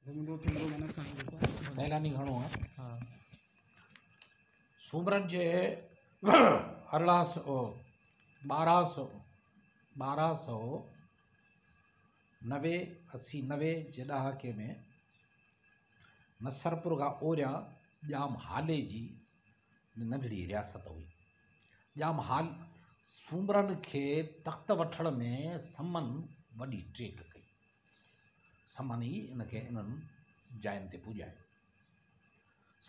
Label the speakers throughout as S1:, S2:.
S1: گهمندو ڦرندو معنيٰ اسان کي جيڪو آهي.
S2: سيلاني گهڻو آهي.
S1: ها.
S2: سومرن جي 1800 1200 1290 80 90 جي ڏهاڪي ۾ نصرپور کان اوريان ڄام هالي جي ننڍڙي رياست هئي. ڄام هال سومرن کي تخت وٺڻ ۾ سمن وڏي ٽيڪ ڪئي. سمن ئي ان کي انهن جاين تي پڄايو.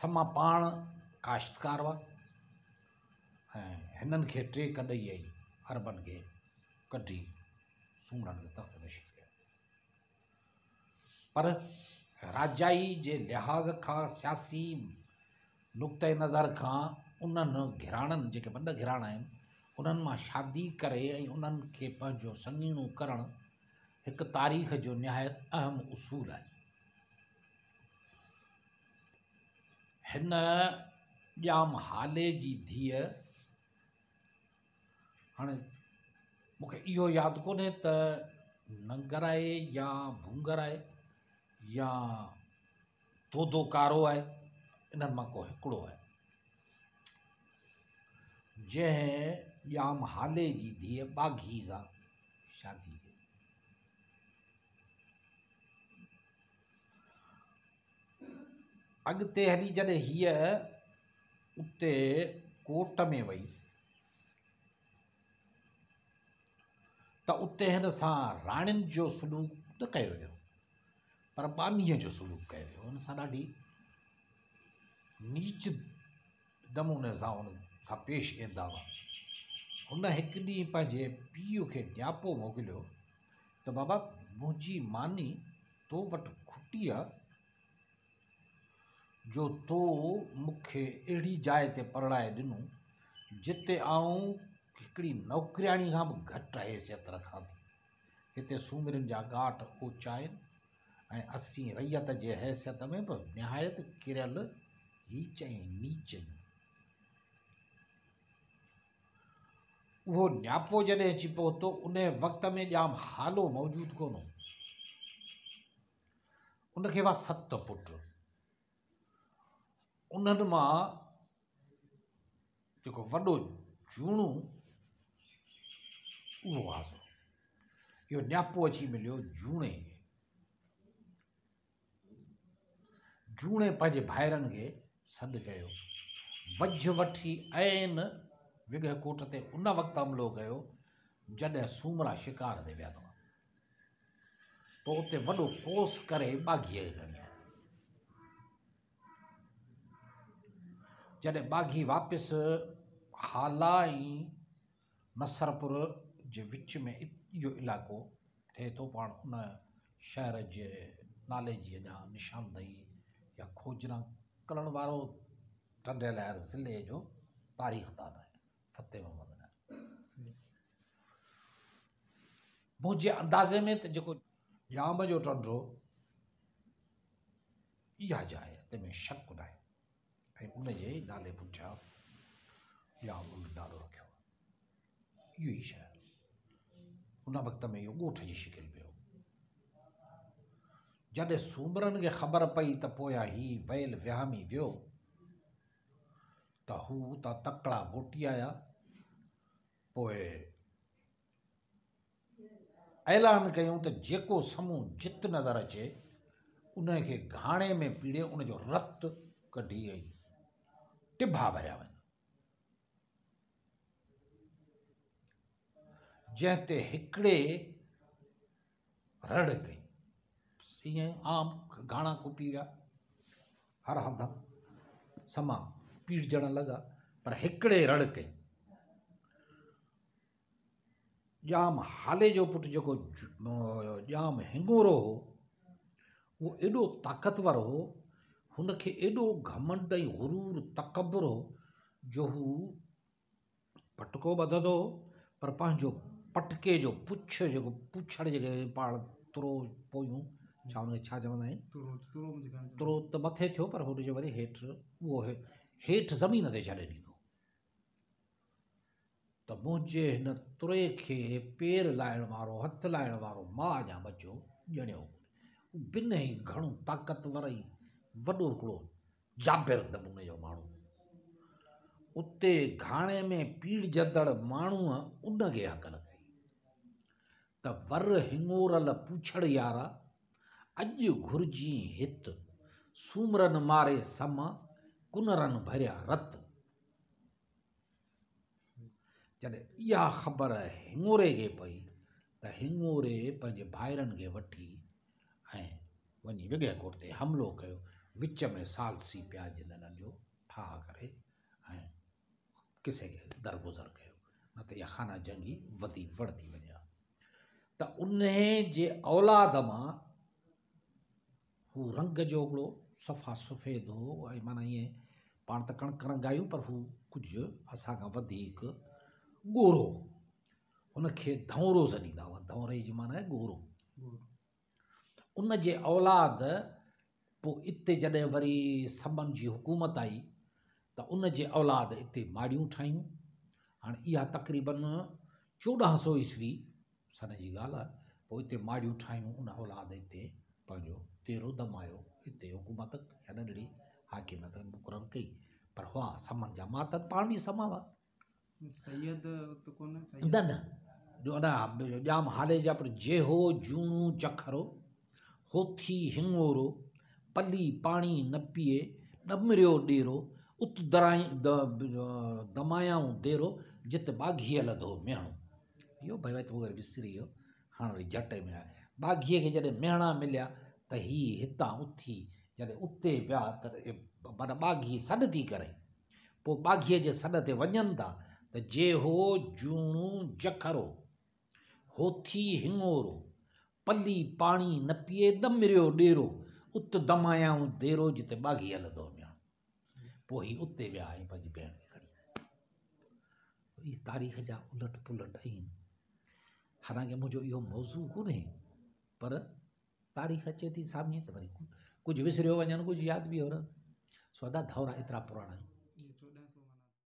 S2: سما پاڻ ڪاشتڪار هئا ۽ هنن کي ٽيڪ ڏئي ۽ عربن کي ڪڍي سومرن کي تخت نشين ڪيو. پر راجائي جي لحاظ کان سياسي نقطه نظر کان انهن گهراڻن جيڪي وڏ گهراڻا آهن انهن مان شادي ڪري ۽ انهن کي پنهنجو سڱيڻو ڪرڻ هڪ تاريخ جو نهايت اهم اصول آهي. هن ڄام هالي جي ڌيء هاڻي مون کي اهو ياد ڪونهي ته ننگر آهي يا ڀونگر آهي يا دودو ڪارو آهي انهن مان ڪو هڪڙو آهي جنهن ڄام هالي جي ڌيء ٻاگهي سان شادي ڪئي. اڳتي هلي جڏهن هيء اتي ڪوٽ ۾ وئي ته اتي هن سان راڻين جو سلوڪ نه ڪيو ويو پر ٻانهيء جو سلوڪ ڪيو ويو. هن سان ڏاڍي نيچ نموني سان هن سان پيش ايندا هئا. هن هڪ ڏينهن پنهنجي پيء کي نياپو موڪليو ته بابا منهنجي ماني تو وٽ کٽي آ جو تو مون کي اهڙي جاء تي پرڻائي ڏنو جتي آئون هڪڙي نوڪرياڻي کان به گهٽ حيثيت رکان ٿي. هتي سومرين جا ڳاٽ اوچا آهن ۽ اسين رعيت جي حيثيت ۾ به نهايت ڪريل هيچ ۽ نيچ آهيون. اهو نياپو جڏهن اچي پهتو، انهيء وقت ۾ ڄام هالو موجود ڪونه هو. ان کي هئا ست پٽ. انهن مان جيڪو وڏو جوڻو اهو آزو. اهو نياپو اچي مليو جوڻي کي. جوڻي پنهنجي ڀائرن کي سڏ ڪيو. وجهه وٺي عين وڳهه ڪوٽ تي ان وقت حملو ڪيو، جڏهن سومرا شڪار تي ويا هئا. پوء اتي وڏو ڪوس ڪري ٻاگهيء کي کڻي آيا. جڏهن ٻاگهي واپس هالا ۽ نصرپور جي وچ ۾ اهو علائقو ٿئي ٿو، پاڻ ان شهر جي نالي جي اڃا نشاندهي يا کوجنا ڪرڻ وارو ٽنڊي الهيار ضلعي جو تاريخدان آهي فتح محمد ناهي. منهنجي اندازي ۾ ته جيڪو ڄام جو ٽنڊو اها جاء آهي تنهن ۾ شڪ ناهي ۽ ان جي ئي نالي پٺيان ڄام ان نالو رکيو آهي. اهو ئي شهر ان وقت ۾ اهو ڳوٺ جي شڪل ۾ هو. جڏهن سومرن کي خبر پئي ته پويان هي ويل وهامي ويو ته هو اتان تڪڙا موٽي آيا. پوء اعلان ڪيائون ته جيڪو سمون جت نظر اچي ان کي گهاڻي ۾ پيڙي ان جو رت ڪڍي ۽ ٽڀا ڀريا وڃن. جنهن تي هڪڙي رڙ ڪئي. ائين عام گهاڻا ڪپي ويا، هر هنڌ سما پيڙجڻ لڳا، پر هڪڙي رڙ ڪئي. ڄام هالي جو پٽ جيڪو ڄام هڱورو هو، اهو ايڏو طاقتور هو، هن کي ايڏو گهمنڊ ۽ غرور تڪبر هو جو هو پٽڪو ٻڌندو هو پر پنهنجو پٽڪي جو پڇ جيڪو پوڇڙ جيڪي پاڻ ترو پويون ڇا ان کي ڇا چوندا آهن ترو ته مٿي ٿيو پر هن جو وري هيٺ اهو هيٺ زمين تي ڇڏي ڏيندو ته منهنجي هن تري کي پير لائڻ وارو هٿ لائڻ وارو مان اڃا ٻچو ڄڻيو ڪونهي. هو بنهه ئي گهڻو طاقتور ۽ وڏو هڪڙو جابر نموني جو ماڻهو هو. اتي گهاڻي ۾ پيڙجندڙ ماڻهوء ان کي هڪل ڪئي ته ور هڱورل پوڇڙ يارا، اڄ گهرجين هت، سومرن ماري سما، ڪنرن ڀريا رت. جڏهن اها خبر هڱوري کي پئي ته هڱوري پنهنجي ڀائرن کي وٺي ۽ وڃي وڳهه ڪوٽ تي حملو ڪيو. وچ ۾ ثالثي پيا جن انهن جو ٺاهه ڪري ۽ قصي کي درگذر ڪيو، نه ته اها خانه جنگي وڌي وڙ ٿي وڃي ها. ته انهي جي اولاد مان هو رنگ جو هڪڙو صفا سفيد هو ۽ معنيٰ ائين پاڻ ته ڪڻڪ رنگ آهيون پر هو ڪجهه اسان کان وڌيڪ ڳورو هو. هن کي ڌؤنرو سڏيندا هئا. ڌؤنري جي معنيٰ آهي ڳورو. ان جي اولاد پوء اتي جڏهن وري سمن جي حڪومت آئي ته ان جي اولاد اتي ماڙيون ٺاهيون. هاڻي اها تقريبن 1400 عيسوي سن جي ڳالهه آهي. پوء اتي ماڙيون ٺاهيون ان اولاد اتي پنهنجو ديرو دمايو. اتي حڪومت يا ننڍڙي حاڪميت مقرر ڪئي. پر هئا سمن جا ماتحت پاڻ به سما هئا.
S1: سيد ته ڪونه
S2: سيد نه نه جو ادا ڄام هالي جا پر جيهو جوڻو جکرو هوٿي هڱورو پلي پاڻي نه پيئي ڏمريو ڏيرو ات دمايائون ديرو جت ٻاگهيء لڌو ميهڻو اهو ڀئي ڀئي وري وسري ويو هاڻ وري جهٽ ۾ آيو ٻاگهيء کي جڏهن ميهڻا مليا ته هي هتان اٿي جڏهن اتي ويا ته معنيٰ ٻاگهي سڏ ٿي ڪري پوء ٻاگهيء جي سڏ تي وڃن ٿا ته جيهو جوڻو جکرو، هوٿي هڱورو، پلي پاڻي نه پيئي ڏمريو ڏيرو، ات دمايائون ديرو جتي ٻاگهي هلندو ميان. پوء هي اتي ويا ۽ پنهنجي ڀيڻ کي کڻي آيا. اهي تاريخ جا الٽ پلٽ آهن. حالانڪه منهنجو اهو موضوع ڪونهي پر تاريخ اچي ٿي سامهين ته وري ڪجهه وسريو وڃن ڪجهه ياد به رهن. سو ادا ڌؤرا ايترا پراڻا آهن.